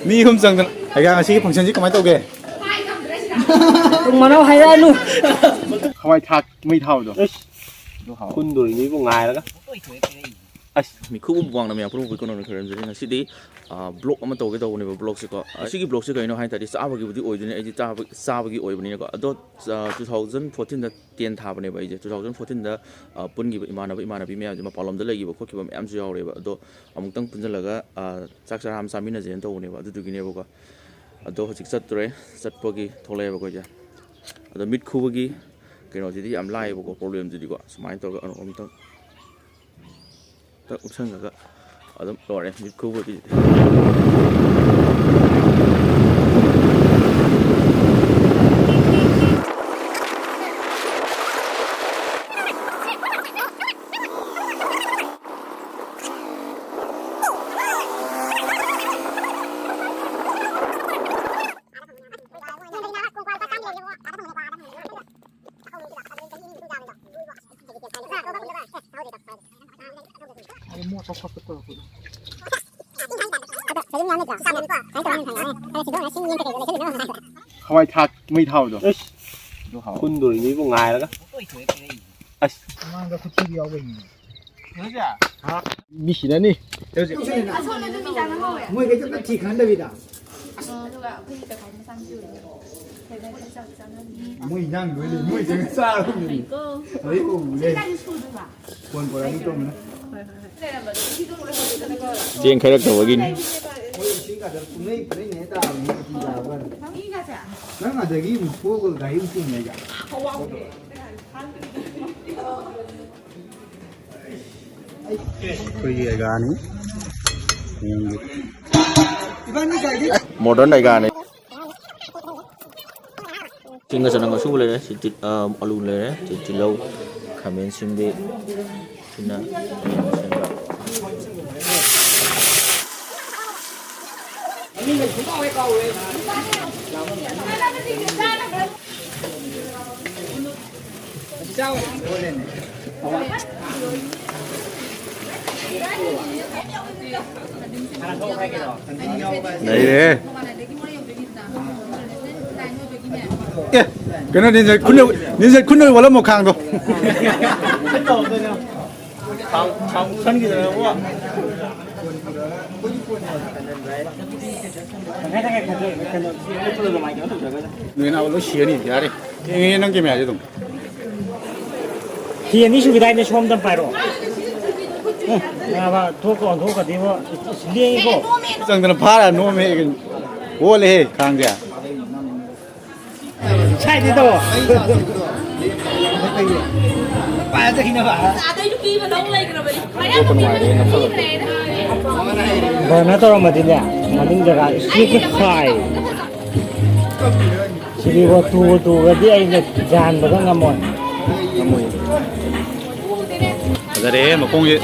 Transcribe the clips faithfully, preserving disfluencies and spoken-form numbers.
ꯃꯤ ꯑꯍꯨꯝ ꯆꯪꯗꯅ꯫ ꯑꯩꯒ ꯉꯁꯤꯒꯤ functionꯁꯤ ꯀꯃꯥꯏꯅ ꯇꯧꯒꯦ? ꯄꯨꯡ ꯃꯅꯥꯎ ꯍꯥꯏꯔꯛꯑꯅꯨ꯫ ꯍꯋꯥꯏ ꯊꯥꯛ, ꯃꯩ ꯊꯥꯎꯗꯣ꯫ ꯈꯨꯟꯗꯣꯔꯤꯅꯤꯕꯨ ꯉꯥꯏꯔꯒ꯫ ꯑꯁ, ꯃꯤꯈꯨꯕ ꯋꯥꯡꯅ ꯃꯌꯥꯝ ꯄꯨꯝꯅꯃꯛꯄꯨ ꯀꯣꯟꯅ ꯈꯣꯏꯔꯝꯖꯔꯤ꯫ ꯉꯁꯤꯗꯤ, ꯑ, vlog ꯑꯃ ꯇꯧꯒꯦ ꯇꯧꯕꯅꯦꯕ꯫ Vlogꯁꯦꯀꯣ, ꯑ, ꯁꯤꯒꯤ vlogꯁꯦ ꯀꯩꯅꯣ ꯍꯥꯏ ꯇꯥꯔꯗꯤ, ꯆꯥꯕꯒꯤꯕꯨꯗꯤ ꯑꯣꯏꯗꯣꯏꯅꯦ, ꯑꯩꯗꯤ ꯆꯥꯕ, ꯆꯥꯕꯒꯤ ꯑꯣꯏꯕꯅꯤꯅꯀꯣ꯫ ꯑꯗꯣ, ꯑ, two thousand fourteenꯗ ten ꯊꯥꯕꯅꯦꯕ ꯑꯩꯁꯦ꯫ Two thousand fourteenꯗ, ꯑ, ꯄꯨꯟꯈꯤꯕ ꯏꯃꯥꯟꯅꯕ ꯏꯃꯥꯟꯅꯕꯤ ꯃꯌꯥꯝꯁꯦ ꯃꯄꯥꯟꯂꯣꯝꯗ ꯂꯩꯈꯤꯕ ꯈꯣꯠꯈꯤꯕ ꯃꯌꯥꯝꯁꯨ ꯌꯥꯎꯔꯦꯕ꯫ ꯑꯗꯣ ꯑꯃꯨꯛꯇꯪ ꯄꯨꯟꯁꯤꯜꯂꯒ, ꯑ, ꯆꯥꯛ ꯆꯔꯥ ꯑꯃ ꯆꯥꯃꯤꯟꯅꯁꯦꯅ ꯇꯧꯕꯅꯦꯕ꯫ ꯑꯗꯨꯗꯨꯒꯤꯅꯦꯕꯀꯣ꯫ ꯑꯗꯣ ꯍꯧꯖꯤꯛ ꯆꯠꯇ꯭ꯔꯦ, ꯆꯠꯄꯒꯤ ꯊꯣꯛꯂꯛꯑꯦꯕ ꯑꯩꯈꯣꯏꯁꯦ꯫ ꯑꯗꯣ ꯃꯤꯠ ꯈꯨꯕꯒꯤ ꯀꯩꯅꯣꯁꯤꯗꯤ ꯌꯥꯝ ꯂꯥꯏꯌꯦꯕꯀꯣ, problemꯁꯤꯗꯤꯀꯣ꯫ ꯁꯨꯃꯥꯏꯅ ꯇꯧꯔꯒ ꯑꯃꯨꯛꯇꯪ ꯇꯛ ꯎꯞꯁꯟꯈ꯭ꯔꯒ ꯑꯗꯨꯝ ꯂꯣꯏꯔꯦ ꯃꯤꯠ ꯈꯨꯕꯒꯤꯗꯤ꯫ ꯍꯋꯥꯏ ꯊꯥꯛ ꯃꯩ ꯊꯥꯎꯗꯣ꯫ ꯑꯁ, ꯑꯗꯨ ꯍꯥꯎ꯫ ꯈꯨꯟꯗꯣꯔꯤꯅꯤꯕꯨ ꯉꯥꯏꯔꯒ꯫ ꯑꯁ꯫ ꯑꯉꯥꯡꯗ ꯈꯨꯠꯊꯤꯕ ꯌꯥꯎꯕꯩꯅꯤ꯫ ꯃꯤ ꯁꯤꯔꯅꯤ꯫ ꯃꯣꯏꯒꯩꯁꯦ ꯑꯝꯇ ꯊꯤ ꯈꯪꯍꯟꯗꯕꯤꯗ꯫ ꯑꯗꯨꯒ ꯑꯩꯈꯣꯏꯒꯤ ꯇꯪꯈꯥꯏ ꯃꯆꯥ ꯃꯆꯨ ꯑꯣꯏꯅ ꯐꯦꯚꯔꯥꯏꯠ ꯆꯥꯛ ꯆꯥꯅꯕꯤ꯫ ꯃꯣꯏ ꯏꯟꯖꯥꯡꯗꯣ ꯂꯩ, ꯃꯣꯏ ꯆꯪꯉ ꯆꯥꯔꯕꯅꯦ꯫ ꯐꯩꯀꯣ꯫ ꯍꯣꯏ, ꯎꯕꯅꯦ꯫ ꯁꯤ ꯀꯥꯏꯗ ꯁꯨꯗꯣꯏꯕ? ꯐꯣꯟ ꯄꯣꯔꯛꯑꯅꯤ ꯇꯧꯕꯅꯦ꯫ ꯍꯣꯏ, ꯍꯣꯏ, ꯍꯣꯏ꯫ ꯆꯦꯡ ꯈꯥꯏꯔꯛꯇꯕꯒꯤꯅꯤ꯫ ꯃꯣꯏ ꯏꯁꯤꯡ ꯀꯥꯗ ꯄꯨꯡꯂꯩ ꯄꯨꯡꯂꯩꯅꯦ ꯇꯥꯕꯅꯤ, ꯃꯊꯤ ꯆꯥꯕ ꯀꯥꯟꯗ꯫ ꯅꯪ ꯑꯗꯒꯤ ꯑꯃꯨꯛ ꯊꯣꯛꯑꯒ ꯒꯥꯔꯤ ꯑꯃꯨꯛ ꯇꯣꯡꯉꯦ ꯑꯩꯒ꯫ ꯑꯩꯈꯣꯏꯒꯤ ꯑꯩꯒꯥꯅꯤ꯫ ꯃꯣꯗꯔꯟ ꯑꯩꯒꯥꯅꯤ꯫ ꯆꯤꯡꯒ ꯆꯅꯝꯒ ꯁꯨꯕ ꯂꯩꯔꯦ꯫ ꯁꯤ ꯇꯤ-, ꯑ, ꯑꯂꯨ ꯂꯩꯔꯦ꯫ ꯁꯤ ꯇꯤꯜꯍꯧ, ꯈꯥꯃꯦꯟ ꯑꯁꯤꯟꯕꯤ꯫ ꯁꯤꯅ ꯈꯥꯃꯦꯟ ꯑꯁꯤꯟꯕ꯫ ꯂꯩꯔꯦ꯫ ꯑꯦ, ꯀꯩꯅꯣ, ꯅꯤꯟꯖꯟ ꯈꯨꯟꯅ, ꯅꯤꯟꯖꯟ ꯈꯨꯟꯅ ꯑꯣꯜꯂꯝꯃꯣ ꯈꯥꯡꯗꯣ꯫ ꯅꯣꯏ ꯅꯥꯎ ꯂꯣꯏ ꯁꯤꯔꯅꯤ, ꯌꯥꯔꯦ꯫ ꯌꯦꯡꯉꯦ, ꯅꯪ ꯀꯦꯃꯦꯔꯥꯁꯦ ꯑꯗꯨꯝ꯫ ꯐꯤ ꯑꯅꯤ ꯁꯨꯒꯦ ꯇꯥꯏꯅꯦ, ꯁꯣꯝꯗ ꯄꯥꯏꯔꯣ꯫ ꯎꯝ, ꯅꯥꯕ, ꯊꯣꯛꯀ ꯑꯣꯟꯊꯣꯛꯀꯗꯤꯕꯣ, ꯂꯦꯡꯉꯤꯀꯣ꯫ ꯆꯪꯗꯅ ꯐꯥꯔ ꯅꯣꯝꯃꯦ, ꯑꯣꯜꯂꯦꯍꯦ, ꯈꯥꯡꯁꯦ꯫ ꯁꯥꯏꯗꯤ ꯇꯧ꯫ ꯄꯥꯏꯔ ꯆꯠꯈꯤꯅꯕ꯫ ꯑꯗꯩ ꯅꯨꯄꯤ ꯑꯃ ꯂꯧ ꯂꯩꯈ꯭ꯔꯕꯅꯤ꯫ ꯕꯔꯅ ꯇꯧꯔꯝꯃꯗꯤꯅꯦ, ꯃꯅꯤꯡ ꯖꯒꯥ ꯏꯁꯂꯤꯞꯀ ꯈꯥꯏ꯫ ꯁꯤꯗꯤꯕꯣ ꯇꯨ ꯇꯨꯒꯗꯤ ꯑꯩꯅ ꯌꯥꯟꯕꯒ ꯉꯝꯃꯣꯏ꯫ ꯉꯝꯃꯣꯏ꯫ ꯐꯖꯔꯦꯍꯦ ꯃꯈꯣꯡꯁꯦ꯫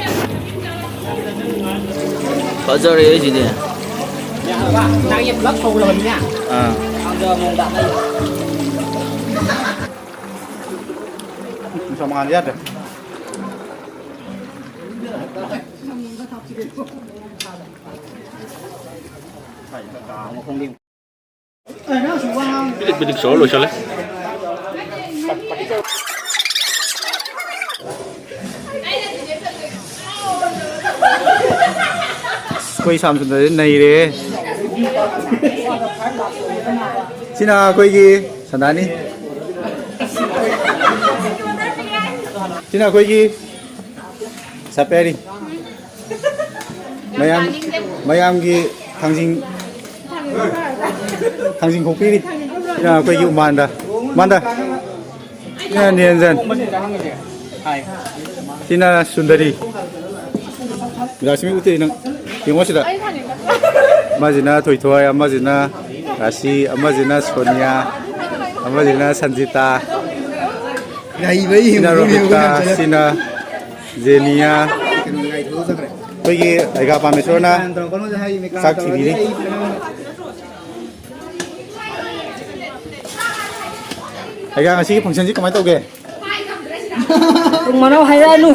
ꯐꯖꯔꯦꯍꯦ ꯁꯤꯗꯤ꯫ ꯅꯪꯒꯤ ꯄꯨꯂꯞ ꯁꯧꯔꯕꯅꯤꯅ꯫ ꯑꯥ꯫ ꯈꯪꯗꯕ ꯃꯑꯣꯡꯗ꯫ ꯅꯨꯡꯁꯥ ꯃꯉꯥꯜꯗꯤ ꯌꯥꯗ꯭ꯔꯦ꯫ ꯄꯤꯗꯤꯛ ꯄꯤꯗꯤꯛ ꯁꯧꯔ ꯂꯣꯏꯁꯜꯂꯦ꯫ ꯑꯩꯈꯣꯏ ꯁꯥꯝꯁꯨꯟꯗꯔꯁꯦ ꯅꯩꯔꯦ꯫ ꯁꯤꯅ ꯑꯩꯈꯣꯏꯒꯤ ꯁꯅꯥꯅꯤ꯫ ꯁꯤꯅ ꯑꯩꯈꯣꯏꯒꯤ ꯁꯥꯄꯦꯔꯤ꯫ ꯃꯌꯥꯝ, ꯃꯌꯥꯝꯒꯤ ꯊꯥꯡꯖꯤꯡ, ꯊꯥꯡꯖꯤꯡ ꯈꯣꯛꯄꯤꯔꯤ꯫ ꯁꯤꯅ ꯑꯩꯈꯣꯏꯒꯤ ꯎꯃꯥꯟꯗ, ꯎꯃꯥꯟꯗ꯫ ꯁꯤꯅ ꯅꯤꯔꯟꯖꯟ꯫ ꯁꯤꯅ ꯁꯨꯟꯗꯔꯤ꯫ ꯂꯛꯁꯃꯤ ꯎꯠꯇꯦ ꯅꯪ꯫ ꯌꯦꯡꯉꯣ ꯁꯤꯗ꯫ ꯑꯃꯁꯤꯅ ꯊꯣꯏꯊꯣꯏ, ꯑꯃꯁꯤꯅ ꯔꯥꯁꯤ, ꯑꯃꯁꯤꯅ ꯁꯣꯅꯤꯌꯥ, ꯑꯃꯁꯤꯅ ꯁꯟꯖꯤꯇꯥ꯫ ꯁꯤꯅ ꯔꯣꯕꯤꯇꯥ, ꯁꯤꯅ ꯖꯦꯅꯤꯌꯥ꯫ ꯑꯩꯈꯣꯏꯒꯤ ꯑꯩꯒꯥ ꯄꯥꯃꯦꯁꯣꯔꯅ ꯆꯥꯛ ꯊꯤꯕꯤꯔꯤ꯫ ꯑꯩꯒꯥ, ꯉꯁꯤꯒꯤ functionꯁꯤ ꯀꯃꯥꯏꯅ ꯇꯧꯒꯦ? ꯄꯨꯡ ꯃꯅꯥꯎ ꯍꯥꯏꯔꯛꯑꯅꯨ꯫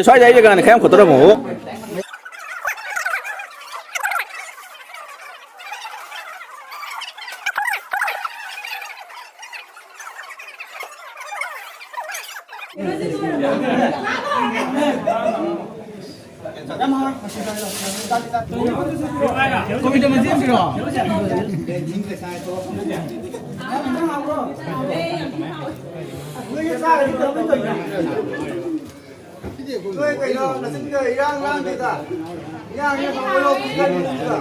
ꯁ꯭ꯋꯥꯏꯗ ꯑꯩ ꯖꯒꯥꯅꯤ ꯈꯔ ꯌꯥꯝ ꯈꯣꯠꯇꯔꯝꯃꯣ꯫ ꯅꯣꯏ ꯀꯩꯅꯣ ꯅꯆꯤꯟꯗ ꯏꯔꯥꯡ ꯂꯥꯡꯗꯦꯗ꯫ ꯏꯔꯥꯡ ꯍꯦꯛ ꯍꯧꯔꯒ ꯂꯧꯕꯤ ꯀꯟꯕꯤꯗ꯫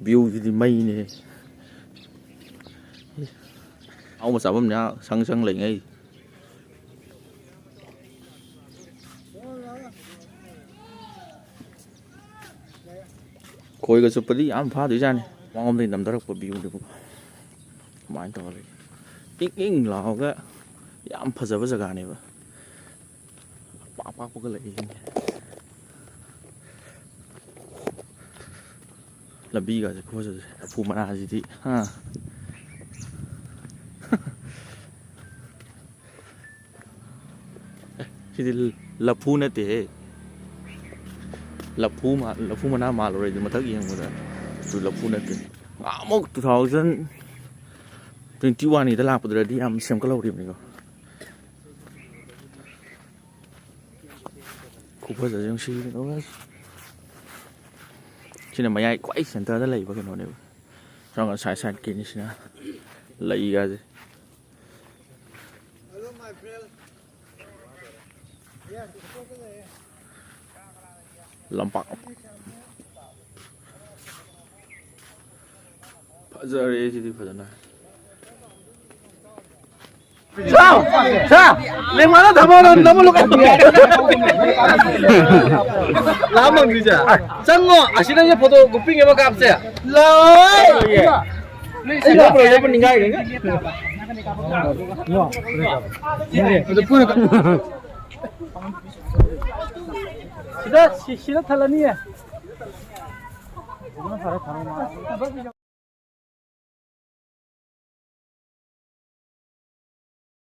View ꯁꯤꯗꯤ ꯃꯩꯅꯦ꯫ ꯑꯍꯥꯎꯕ ꯆꯥꯐꯝꯅꯦ, ꯑꯥ ꯁꯪ ꯁꯪ ꯂꯩꯉꯩ꯫ ꯈꯣꯏꯒ ꯆꯨꯞꯄꯗꯤ ꯌꯥꯝ ꯐꯥꯗꯣꯏꯖꯥꯠꯅꯤ꯫ ꯃꯉꯣꯟꯗꯒꯤ ꯅꯝꯊꯔꯛꯄ view ꯗꯨꯕꯨ ꯀꯃꯥꯏꯅ ꯇꯧꯔ ꯂꯩ? ꯏꯪ ꯏꯪ ꯂꯥꯎꯔꯒ ꯌꯥꯝ ꯐꯖꯕ ꯖꯒꯥꯅꯦꯕ꯫ ꯑꯄꯥꯛ ꯑꯄꯥꯛꯄꯒ ꯂꯩ꯫ ꯂꯝꯕꯤꯒꯁꯦ ꯈꯨꯐꯖꯁꯦ꯫ ꯂꯐꯨ ꯃꯅꯥꯁꯤꯗꯤ, ꯍꯥ꯫ ꯑꯦ, ꯁꯤꯗꯤ ꯂꯐꯨ ꯅꯠꯇꯦꯍꯦ꯫ ꯂꯐꯨ ꯃꯥ-, ꯂꯐꯨ ꯃꯅꯥ ꯃꯥꯜꯂꯨꯔꯦ ꯑꯗꯨ ꯃꯊꯛ ꯌꯦꯡꯕꯗ꯫ ꯑꯗꯨ ꯂꯐꯨ ꯅꯠꯇꯦ꯫ ꯉꯍꯥꯟꯃꯨꯛ two thousand twenty one ꯒꯤꯗ ꯂꯥꯛꯄꯗꯨꯗꯗꯤ ꯌꯥꯝ ꯁꯦꯝꯒꯠꯍꯧꯔꯤꯕꯅꯤꯀꯣ꯫ ꯈꯨꯐꯖꯁꯦ ꯌꯦꯡꯉꯨ ꯁꯤ꯫ ꯁꯤꯅ ꯃꯌꯥꯏ ꯈ꯭ꯋꯥꯏ centre ꯗ ꯂꯩꯕ ꯀꯩꯅꯣꯅꯦꯕ꯫ ꯁꯣꯝ ꯁꯥꯏꯠ ꯁꯥꯏꯠꯀꯤꯅꯤ ꯁꯤꯅ ꯂꯩꯒꯁꯦ꯫ ꯂꯝꯄꯥꯛ꯫ ꯐꯖꯔꯦ ꯁꯤꯗꯤ ꯐꯖꯅ꯫ ꯁꯥ! ꯁꯥ! ꯂꯦꯡꯃꯥꯅ ꯊꯕꯛ ꯑꯃ ꯅꯝꯃ ꯂꯨꯀꯥꯏ꯫ ꯂꯥꯛꯑꯝꯃꯝꯗ꯭ꯔꯤꯁꯦ꯫ ꯆꯪꯉꯣ, ꯑꯁꯤꯗ ꯐꯣꯇꯣ ꯒ꯭ꯔꯨꯞꯄꯤꯡ ꯑꯃ ꯀꯥꯞꯁꯦ꯫ ꯂꯣꯏ! ꯁꯤꯗ, ꯁꯤ-, ꯁꯤꯗ ꯊꯜꯂꯅꯤꯌꯦ꯫